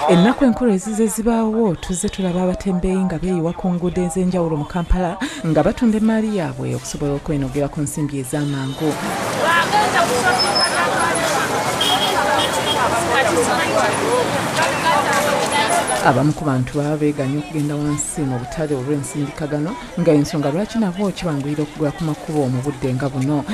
Ennaku enkulu ezize zibaawo tuzze tulaba abatembeeyi nga beeyiwa ku nguudo ez'enjawulo mu Kampala nga batunda emmaali yaabwe okusobola okwenogera ku nsimbi ez'amangu. Abamu ku bantu baba beeganye okugenda wansi mu butale olw'ensindikagano nga ensonga lwaki nabo kibanguyira okugula ku makubo mu budde nga buno.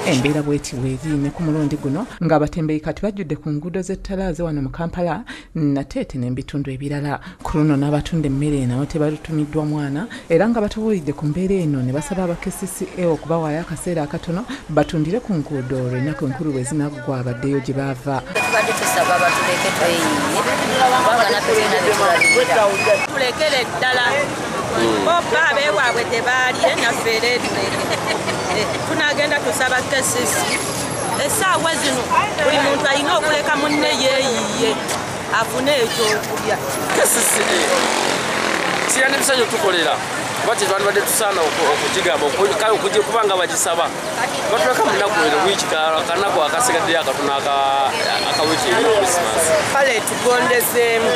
Embeera bw'eti bw'eri ne ku mulundi guno ng'abatembeeyi kati bajjudde ku nguudo z'ettalaaze wano mu Kampala Nateete n'ebitundu ebirala. Ku luno n'abatunda emmere nabo tebalutumiddwa mwana era nga batubuulidde ku mbeera eno ne basaba aba KCCA okubawaayo akaseera akatono batundire ku nguudo olwo ennaku enkulu bwe zinaggwa baddeyo gye baava. Tubadde tusaba batuleke tweyiiye kubanga naffe tulina bye tulabirira. Tulekere ddala bo abeewaabwe tebaalye naffe era etuleke. Tunagenda tusaba KCCA essaawa zino buli muntu alina okuleka munne yeeyiye afune ekyokulya. KCCA sirina ebisanyo tukolera kuba tetwandibadde tusaana okugigamba kubanga bagisaba batuleka mu nnaku eno wiiki kanaku akasigaddeyo akatono akawiiki eri Christmas. Kale etugondezeemu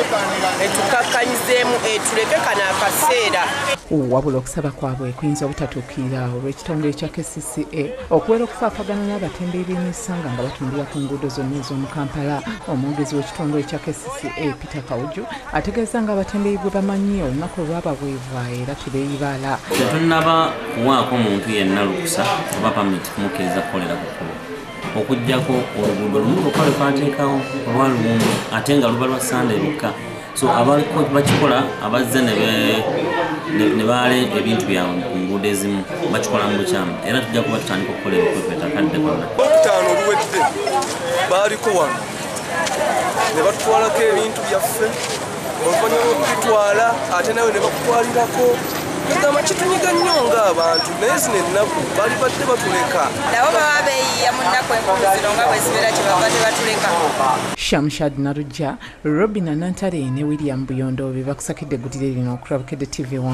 etukakkanyizeemu etuleke kano akaseera. Wabula okusaba kwabwe kuyinza obutatuukirira olw'ekitongole kya KCCA okuwera okufaafagana n'abatembeeyi b'emisanga nga batundira ku nguudo zonna ez'omu Kampala. Omwogezi w'ekitongole kya KCCA Peter Kawuju ategeeza nga abatembeeyi bwe bamanyi olunaku olwabaweebwa era tebeeyibaala. Tetunnaba kuwaako muntu yenna lukusa oba pamiti kumukkiriza kukolera ku kkubo okuggyako oluguudo lumu lwokka lwe twateekawo olwa Luwumbu ate nga luba lwa Sande lwokka. So abaliko bakikola abazze ne baale ebintu byabwe ku nguudo ezimu bakikola mu bukyamu era tujja kuba tutandika okukola ebikwekweto akadde konna. Olwokutaano oluwedde baaliko wano ne batutwalako ebintu byaffe, oluvannyuma lw'okubitwala ate nawe ne bakutwalirako. Kugamba kitunyiga nnyo ng'abantu naye zino ennaku bali badde batuleka. Nabo baba beeyiiya mu nnaku enkulu zino nga bwe zibeera kye bava tebatuleka. Shamshad Narujja, Robina Nantale ne William Buyondo be bakusakidde eggulire lino okulaba Bukedde TV 1.